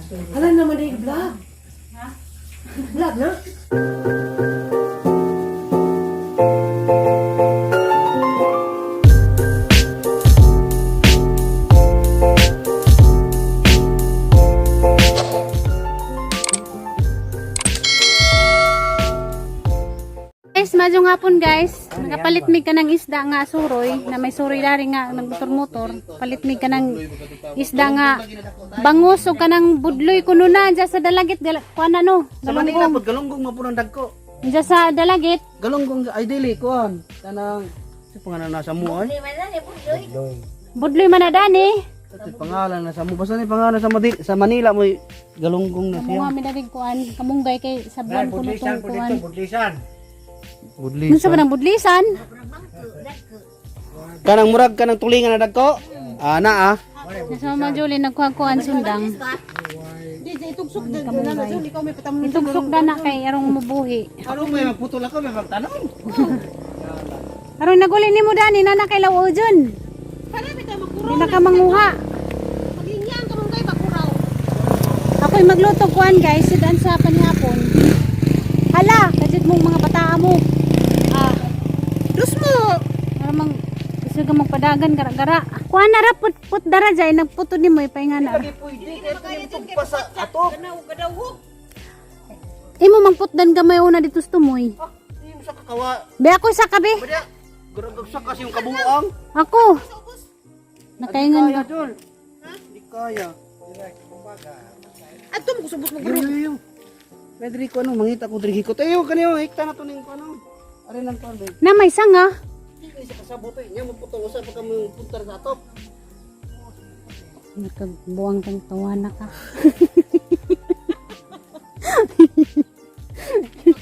Hala naman eh, vlog. Ha? Vlog na? Guys, madyong hapon, guys. Nagapalitmig ka ng isda nga suroy, na may suroy dari nga nagmotor-motor. Palitmig ka ng isda nga bangus o ka ng budloy kuno na dyan sa Dalagit kuan ano, Sa Manila galunggong. pud galunggong man ang dagko. Dyan sa Dalagit. Galunggong ay dili kuan. Kanang si pangalan na sa mo ay. Budloy man na dani. Ito pangalan na sa mo. Basta ni pangalan sa Manila, sa Manila mo galunggong na siya. Kamunga mi darig kuan, kamunggay kay sa buwan kuno tong kuan. Budlisan. Budli. Unsa ba nang budlisan? Kanang murag kanang tulingan na dagko. Ana ah. Nasa Mama Julie nagkuha kuan sundang. Kamunggay. Itugsok dana kay arong mubuhi. Ano may magputol ako may magtanong. Aron naguli nimo dani nana kay lawo jun. Di na ka manguha. Ako'y magluto kuan, guys, sudan sa panihapon. Hala, kajit mong mga bataa mo. Ah, Dus mo! para mang gusto ka magpadagan gara-gara. Kuan na ra put, put dara jay nagputo nimo ipainga na. Lagi pwede kay tugpa sa ato. Imo mangputdan gamay una dito sa tumoy. Ah, di mo sa kakawa. Be ako sa kabi. Bada. Gurag sa kasi yung kabuang. Ako. Nakaingan Kaya ka. dol. Di kaya. Ato mo kusubos mo. Yo yo yo. May diri ko ano mangita ko diri hikot. Ayo kaniyo hikta na to ning ko ano. Ari lang kuan ba. Na may sanga. Di sa kasabot eh. Nya mo putol usa pa ka mo puntar sa atop. Nakabuang kang tawana ka.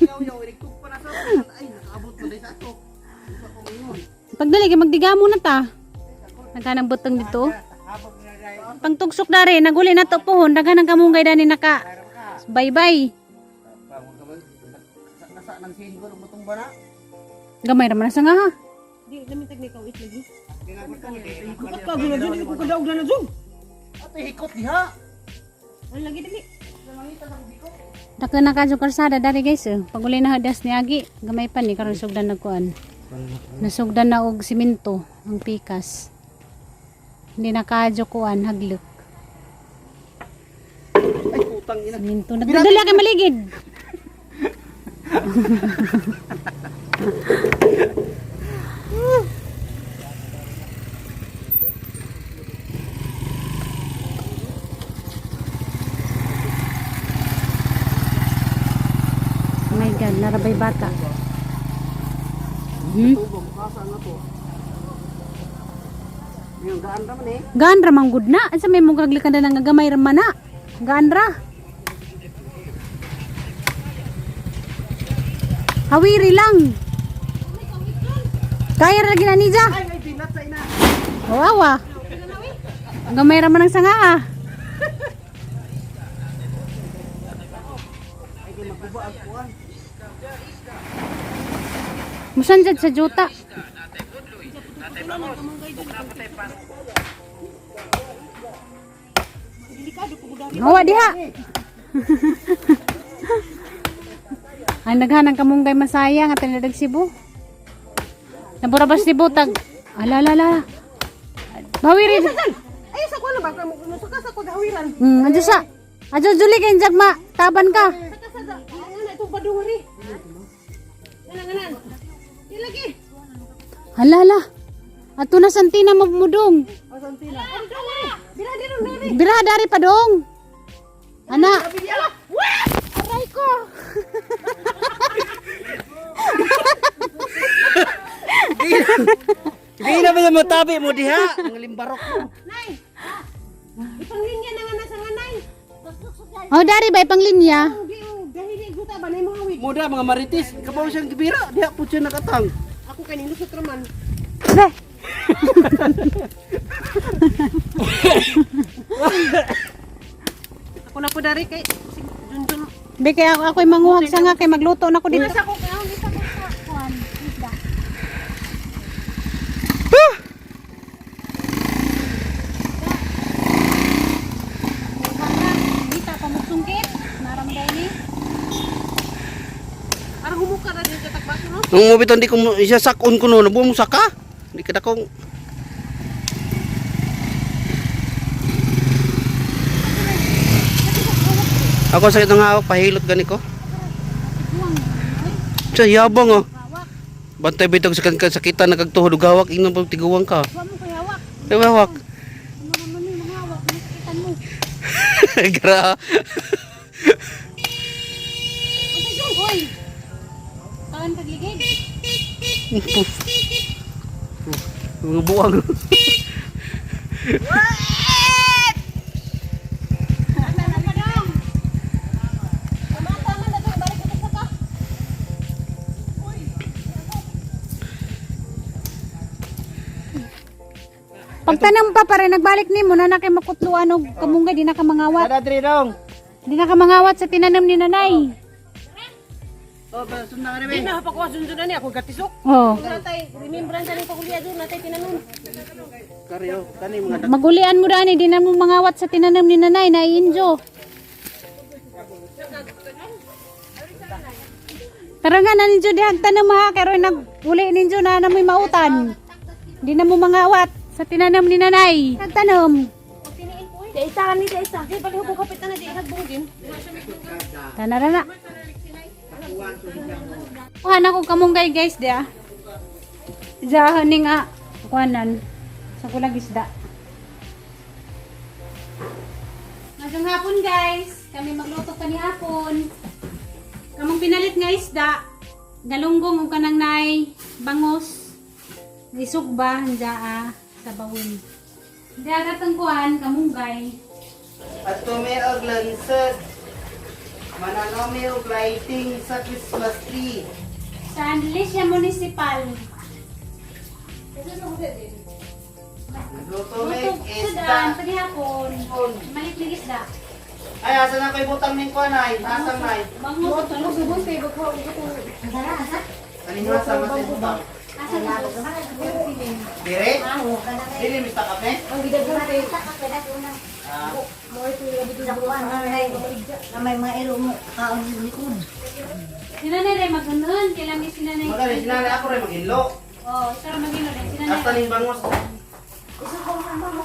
Yaw yaw irig pa na sa ay nakaabot mo dai sa atop. Usa ko ngayon. Pagdali kay magdigamo na ta. Nagkanang butong dito. Pangtugsok dari, naguli na to pohon, daghan ang kamunggay dani naka. Bye bye. Nasa nang singko ng butong bana. Gamay ra man sa nga ha. Di namin tag ikaw it lagi. Hikot ka guna jud, ko kadaog na jud. Ate hikot diha. Ano lagi dili? Dako na kadyo karsada dari, guys. Eh. Paguli na hadas ni Agi, gamay pa ni karon sugdan nagkuan. Nasugdan na og simento ang pikas. Hindi na kadyo kuan haglok. Ay putang ina. Simento nagdala kay maligid. Oh my God, narabay bata. Tubo mukasa na to. Yung gaan ra man eh. Gaan ra man gud na. Asa may mong kaglikan na nga gamay ra man na. Gaan ra. Hawiri lang. Kaya ra lagi na niya. Ay ay binat sa ina. Wawa. Gamay ra man ang sanga ah. Ay kay makuba ang kuan. Musan jud sa juta. Hawa diha. Ang daghan ang kamunggay masaya nga tinadag Cebu. Naburabas Cebu tag ala ala ala. Bawi rin. Ay sa kuan ba mo sa ka sa gawiran. Adyo sa. Adyo juli kay jag ma taban ka. Sa ka sa ngana itong badung ri. Ngana ngana. Di lagi. Hala hala. Ato na santina mabmudong. Asantina. Bila di ron diri. Bira dari pa dong. Ana. Aray ko. Di na ba matabi mo diha? Ang limbarok mo. Nay. Ipanglinya na nga sa nganay. Oh, dari ba ipanglinya? Di oh, dahil ni guta ba nay mo hawig. Muda mga maritis, kabaw siyang gibira, diha po siya nakatang. Ako kay nilusot ra man. Be. Ako na po dari kay si Junjun. Be kaya ako ako'y manguhag sa nga kay magluto na ko dito. Isa ko kay isa ko sa kuan. Isda. Kita pa Parang humuka na din sa takbaso, no? Nung mubito hindi ko isa sakon ko no, nabuo mo saka. Hindi ka dakong. Ako sakit ng hawak, pahilot gani ko. Sa yabang oh. Bantay bitog sa kan sakitan nagagtuhod og hawak ingnon pag tiguang ka. Wa mo kay hawak. Ay hawak. Ano naman yung mga hawak? Ano sakitan mo? Gra. Unsay dong, hoy? Tawan pagligid. Puff. Mga buwang. Ano pa dong? Tama-tama na doon. Balik ito sa ka. Pagtanong pa pare nagbalik nimo na na kay makutluan og kamunggay di na ka mangawat. Ada diri dong. Di na ka mangawat sa tinanom ni nanay. Oh, sundan ka Di na hapakuha sundunan niya. Ako gatisok. Oh. Natay, remembrance na pakulya doon. Natay tinanon. Kariyo, kani mga Magulian mo dani di na mo mangawat sa tinanom ni nanay na injo. Tara nga na ninyo dihag tanom ha pero naguli ninyo na na mo'y mautan. Di na mo mangawat sa tinanom ni nanay. Nagtanom. Di isa kami, di isa. Di balik ko kapitan na di hagbong din. Tana na. Kuha na ko kamunggay guys dia. Diya ni nga kuhanan sa kulag isda. Magandang hapon guys. Kami magluto pa ni hapon. Kamong pinalit nga isda. Galunggong ug kanang nay bangos. Isugba ah, sa bawon. Diya katong kuhan kamunggay. At may og lansad. Mananomi og lighting sa Christmas tree. Sa Andalusia Municipal. Nagluto may Luto isda. sudan panihapon. Malit ng isda. Ay, asa na ko'y butang ning kuan ay? Asa nay? Bangus ito. Kaning asa mas ay butang? Asa na? Dire? Dili mista kape? Ah, Sinanay rin magunon. Kailan may sinanay. magani sinanay ako rin maghilo. Oh, isa rin maghilo rin. Sinanay. Hasta ning bangos.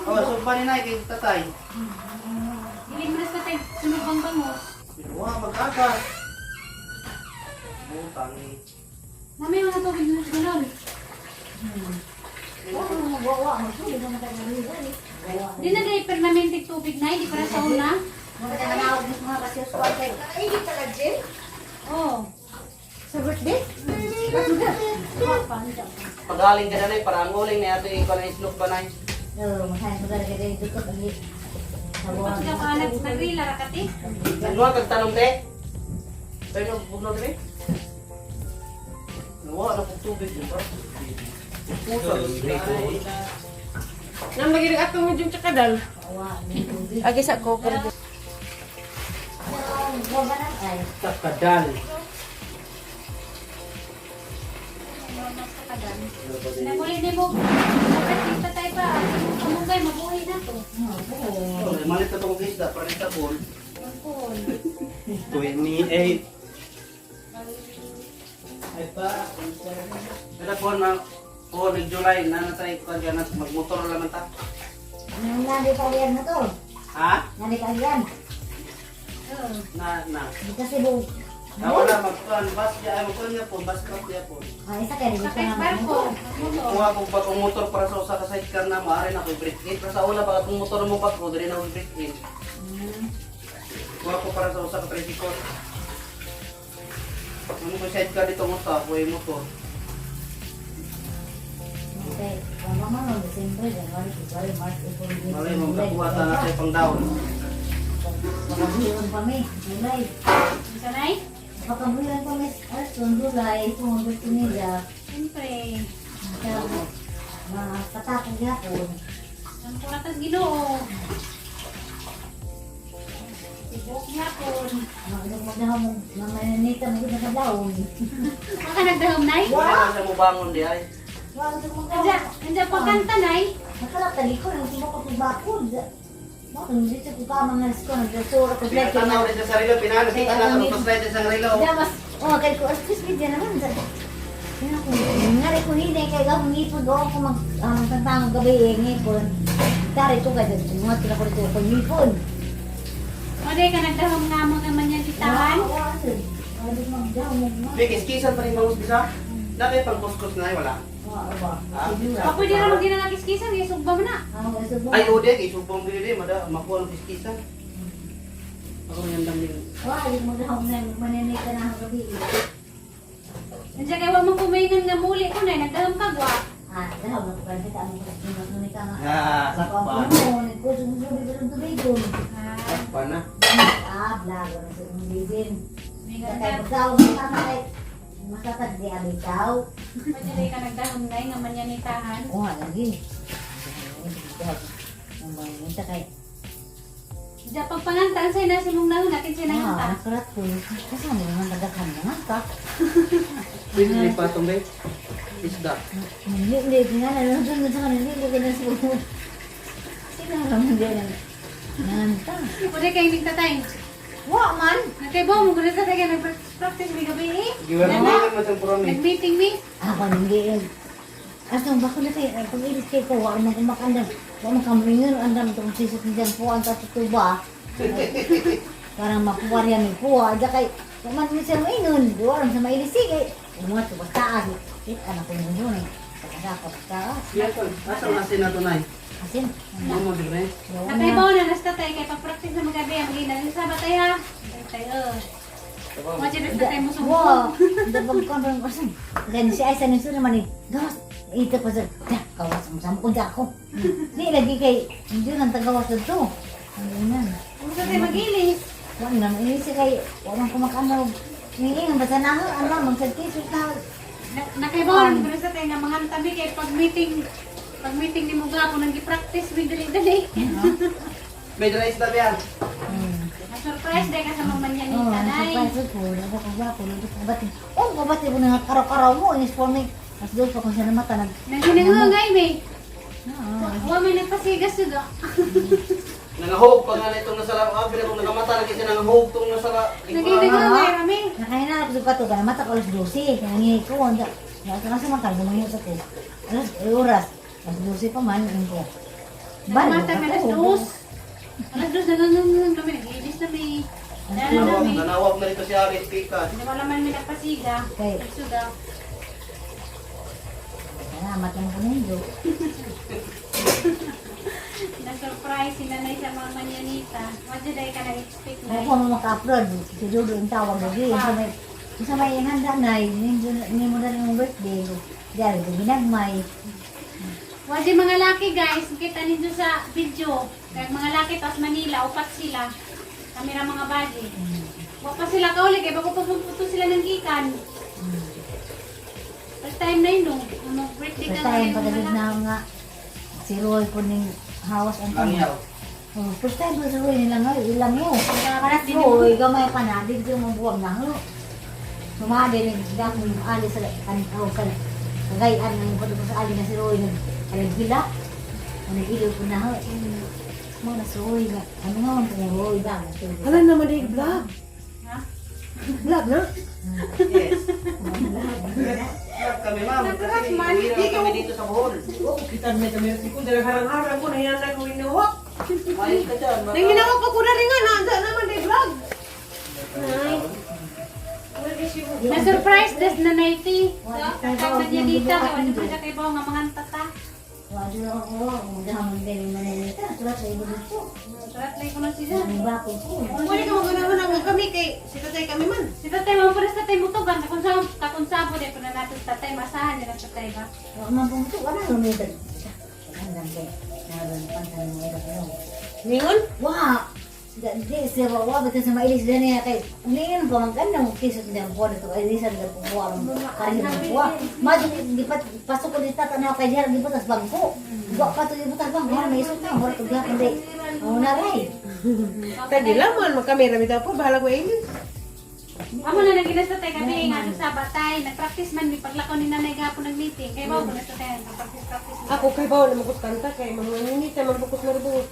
Oh, sugba ni nay kay tatay. Dili mo na sa tatay sunod bang bangus. Wa mag-agas. Butang ni. Mami, mga tubig na gunon. Di na dahil permanente tubig na. Hindi para sa una. Oh. Sa birthday? Pagaling ka na nay para ang uling ni ato ikaw na islok ba nay? Tapos ka pa nagrila rakati. Nagluwa kag tanong te. Pero bugno dire. Nawa na kog tubig din bro. Pusa. Nang magirig atong medyo tsakadal. Agi sa ko. Takadal. Naguli ni mo. Dapat kita tayo pa. Kamunggay, mabuhay na to. Oh, malit na tong isda para sa bon. Magpuhon. 28. Ay pa. Kada po na po nag July na natay ko kaya na magmotor lang ta. Ha? Na na. Na wala magkuan bus ya ay magkuan nga po bus stop ya po. Sakay barko. Motor. Kuha ko bagong motor para sa usa ka sidecar na maaari na ko break in. Pero sa una baka kung motor mo bago diri na ko break in. Kuha ko para sa usa ka tricycle. Ano ko sidecar dito mo sa kuha motor. Malay mo kakuha ta na sa pang down. Pakabuyon pa mi, July. Sanay? Pakabuyon pa mi, Arson, July, kung gusto nila. Siyempre. Mapatakog yapon. Ang kuratas ginoo. Tibok yapon. Magdahom, mamanita mo sa daon. Baka nagdahom, Nay? Wala man sa mubangon di ay. Wag mo Andiyan, andiyan pagkanta, Nay. Nakalatalikod, ang sumok ko bakod. Mo kung dito ko ka mga ko nagdasura ko slide. Pinatanaw rin sa relo, pinano kita na kung pa-slide sa relo. Damas, oh kay ko alas media naman. Kaya ko ngari ko hinay kay gahong ngipon do ako mag magtantang gabi eh, ngipon. Tari to kay mga tira ko dito ko ngipon. O di ka nagdahom nga mo naman yan kitaan. Big, iskisan pa rin mga bisa. Dati pang kuskus na ay wala. O pwede na mag ginanakiskisan, isugba mo na. Ay, ode, isubong dili, mada, makuha ng kiskisan. Ako rin ang dami. Nandiyan kay wa mo kumaingan nga muli ko na, nagdahom ka gwa. Ah, sakpan. Sakpan na. Pwede rin ka nagdahom na nga manyanitahan. Oh, lagi. Ang mga kay Diyan pagpangantaan sa'yo na simong nahon, akin siya Ah, nanganta. nakarat ko. Kasama naman tagakan naman ka. Pwede rin patong ba? Isda. Hindi, hindi. Nga na, nandun sa kanila. Hindi ko na siguro. Sino naman hindi na nanganta. Pwede kayo nagtatay. Wa man! Nagkaibaw mo, gano'n sa tayo, nag-practice may gabi eh. Giwer mo naman matang purami. Nag-meeting mi. Ako, hindi. Asa bako na kayo, pag ilis kayo ko, wa man kumakandam. Wa man kamulingan, andam itong sisot niyan po, ang tatutuba. Parang mapuwar yan may puwa. Diya kay, wa man ni siya maingon. Duwa rin sa mailisi kay. Umuha, tubas taas. Eh, anak ko yun yun. Sakasakap taas. Asa ang asin na tunay? Asin. Ano mo dire? Nakaibaw na nasta tayo, kay pag-practice na magabi, ang maging sa batay ha. Tayo. Wajib na tayo mo Wow! sumuko. Dabag ko ang asin. Kaya si Aisa nito naman eh. Gawas! Ito pa sa... Da, kawas mo sa mukha ako. Di lagi kay... Hindi nang tagawas dito. Ano nan? Kung sa tayo mag-ilis. Wala naman ini kay... Wala kumakano. Ngayon, basta na ako. Ano, magsagkisot na. Nakaibaw na sa tayo nga mga tabi kay pag meeting ni Muga ako nang gi-practice mi dali-dali. May dala isda ba yan? Na-surprise dahil ka sa mga Oh, manyanita nay. nasa ko. Nasa ko gwapo. Nasa ko batin. Oh, kabati ko na karaw-karaw mo. Inis po may... Mas doon pa kung sa mata nag... Nanghinangungay may. Ah, Wa may nagpasigas jud ah. Nangahog pa nga na itong nasa la. Ah, bila kung nagamata na kasi nangahog itong nasa la. Nanghinangungay rami. Nakahinala ko sa kato, kaya mata ko alas 12. Kaya nangingi ko, ang da. Kasi man kalbo mangyot ako. Alas, eh, oras. Alas 12 pa man, yun ko. Nagmata may 2:00. 2:00 nangungungung kami nag-ilis na may. Dala na may. Nanawag na rito si Aris Pika. Hindi wala man may nagpasiga. Okay. Nagsuga. Salamat lang ko nindo. Na-surprise si nanay sa mga manyanita. Wadyo dahil ka nag-expect Kaya na. ko mo maka-upload, si Dodo ang tawag lagi. Sa may handa na, hindi mo na yung birthday. Dahil ko ginagmay. Wadyo mga laki guys, kita ninyo sa video. Kaya mga laki tas Manila, upat sila. Kami ra mga body. Wa pa sila kauli kay bago pa pupunto sila ng gikan. First time na yun no. Ano, birthday First ka time, ngayon, pagkatid mga na nga, si Roy ko ning hawas ang Langyaw. Oh, first time ko si Roy nilang ilang mo. Karat din Roy, gamay pa na, di ko mabuwag na ho. Sumali rin, dako yung ali sa kan oh, sa kagayan ng ko sa ali na si Roy nag aligila. Ano ilo ko na ho. Mo na si Roy nga. Ano nga man kung Roy ba? Hala naman eh, vlog. Ha? Vlog na? Yes. Vlog kami ma'am. Kasi hindi kami dito sa Bohol. Oh, kita may kami ko dala harang-harang ko nahiyan na ko inawak. Ayos ka dyan. Nang ginawa pa ko na rin nga na naman eh, vlog. Na-surprise des na naiti. Kag manyanita, kay wadyo pa siya kay bawo nga mga tata. Wado na ako, magdahamon din yung mananita. Sulat sa ibo dito. Surat lang ko na siya. Ang bako ko. Pwede ka magunahon nga kami kay si tatay kami man. Si tatay, mo pa tatay mutugan. Kakon sabo, di pa na natin si tatay. Masahan nila sa tatay ba? Wa man po ito, wala nang may dal. Ang dami. Naroon pantan mo ito. Ningon? Wa! Di siya wa wa basta sa mailis din niya kay ngayon pa man kanang kisot niya po dito ay lisan na po ang karin po. Madi di pa pasok ko dito tanaw kay diha di tas bangko. Wa pa to di tas bangko may isot na mura to gyapon di. Oh na ray. Tadi laman magkamera bitaw po bahala ko ini. Amo na nagina sa tatay kami nga sa batay. Nag-practice man, mi paglakaw ni nanay gapon nag-meeting. Kay bawo ko na sa tatay, nag-practice practice. Ako kay bawo na makus kanta kay mga ninita magbukos na rubo.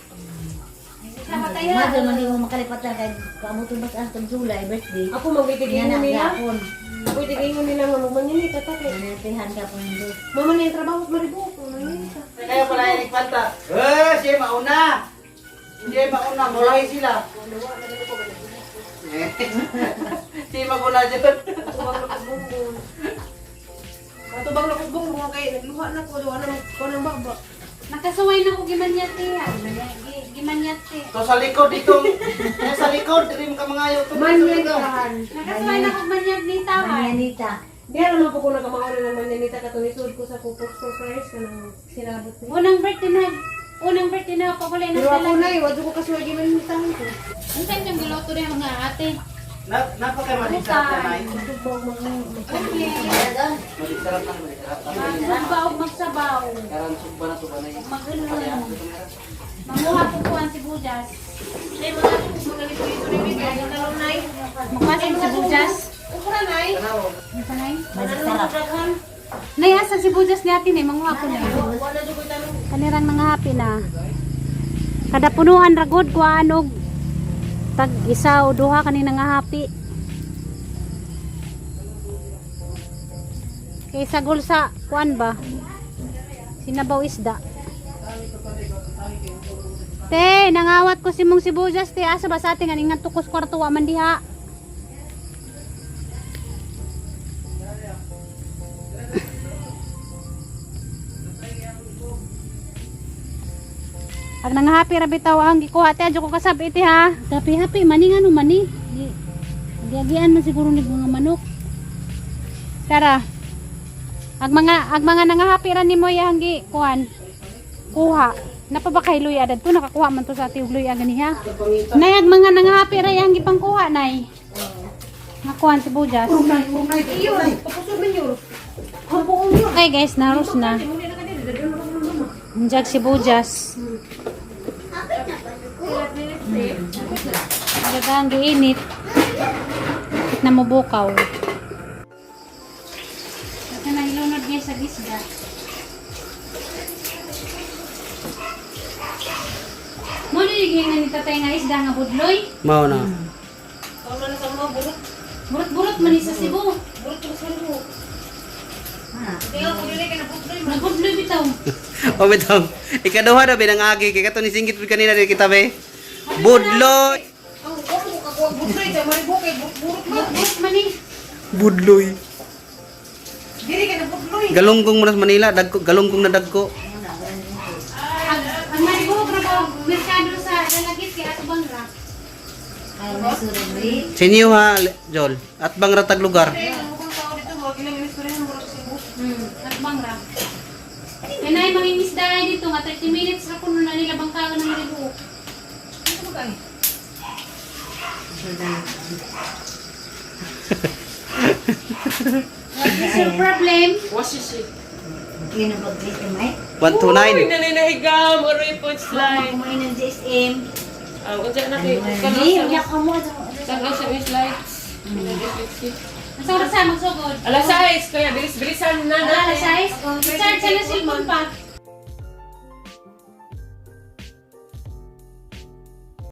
Sa patay ha. Madre man di mo makalipatan kay kamuto bas ang tong July birthday. Ako magbitigay Nga na nila. gapon. Ako itigingon nila nga magmanyanita ta kay. Nanatihan ka pong dos. Mama na yung trabaho at maribuok. Manyanita. Kaya pala yung nagpanta. Eh, siya mauna. Siya mauna, mulahi sila. Eh, siya maguna dyan. Matubang na kong. Matubang na kong bumbong kay nagluha na ko duha na ko nang baba. Nakasuway na ko gimanyat eh. Gimanyat eh. To sa likod dito. Eh, sa likod, diri mo ka mga ayaw. Manyanitahan. Nakasuway na ko manyat ni taway. Manyanita. Di alam mo po kung nakamauna ng manyanita katong isod ko sa kupok ko first kanang sinabot ni. Unang birthday na ako wala na Pero ako sila. na eh, wadyo ko kasuway gimanyanitahan ko. Ang saan yung giloto rin mga ate? Napaka malisarap na nai. Matubang mga Okay. Malisarap na, malisarap na. Magsugba og magsabaw. Karan sugba na to ba na yun? Mag-ano. Manguha ko po ang sibuyas. Ay, mga mga lipo ito rin kaya talong nay. Magpasin sibuyas. Ukra nay. Tanaw. Ano pa, Nay? Masarap. Nay, asa sibuyas ni ate, Nay? Manguha ko na. Wala jud ko tanong. Kanirang mga happy na. Kada punuan ragod kuhaan og tag isa o duha kanina nga happy. Kay sagol sa kuan ba? Sinabaw isda. Te, nangawat ko si mong sibuyas te. Asa ba sa ating aning nga tukos kwarto wa man diha. Pag nanghappy ra bitaw ang gikuha te, adyo ko kasab iti ha. Happy happy mani nga no mani. Giagian man siguro ni mga manok. Tara. Ag mga nangahappy ra nimo yang gi kuan. Kuha. Napa ba kay luya dadto nakakuha man to sa ati og luya ganiha. Nay ag mga nangahappy ra yang gipangkuha nay. Nakuan si Bujas. Iyo, pakusod man yun. Ang buong yun. Okay guys, naros na. Muna na ka dito, dadalhin mo ng mama. Ang si Bujas. Talagang giinit. Na mubukaw. Ito na ilunod niya sa gisda. Muna yung gihingan ni tatay nga isda nga budloy. Mao na. Tama na sa mga burot. Burot-burot man ni sa Cebu. Burot ko sa luho. Ha. Tingnan ko dili kay nabudloy man. Nabudloy bitaw. O bitong, ikaduha na binang agi kay kato ni singgit kanina diri kita be. Budloy. Ang ko mo kakuha budloy kay maribuok kay burot man. Burot-burot man ni. Budloy. Dili kay nabudloy. Galunggong mo na sa Manila, dagko galunggong na dagko. Ang maribuhok na ba merkado sa Dalagit kay Ato Bangra. Ay, masurog rin. Sa inyo ha, Jol. At bang ratag lugar. Kay ang bukong tao dito mo gilang istoryahan burot sa Cebu. At Bangra. Kaya na mga isda ay dito nga 30 minutes ra kuno na nila bangkagan ng maribuhok. Ano ba kay? What is your problem? Yun ang pag-GSM ay. 129. Naninahigam, aroy po slide. Kumain ng GSM. Ah, unsa na kay Hindi, wala ka mo. Tanaw sa mis lights. Asa oras sa magsugod? Alas 6, kaya bilis-bilisan na Ala, natin. alas 6? Charge sa na cellphone pa.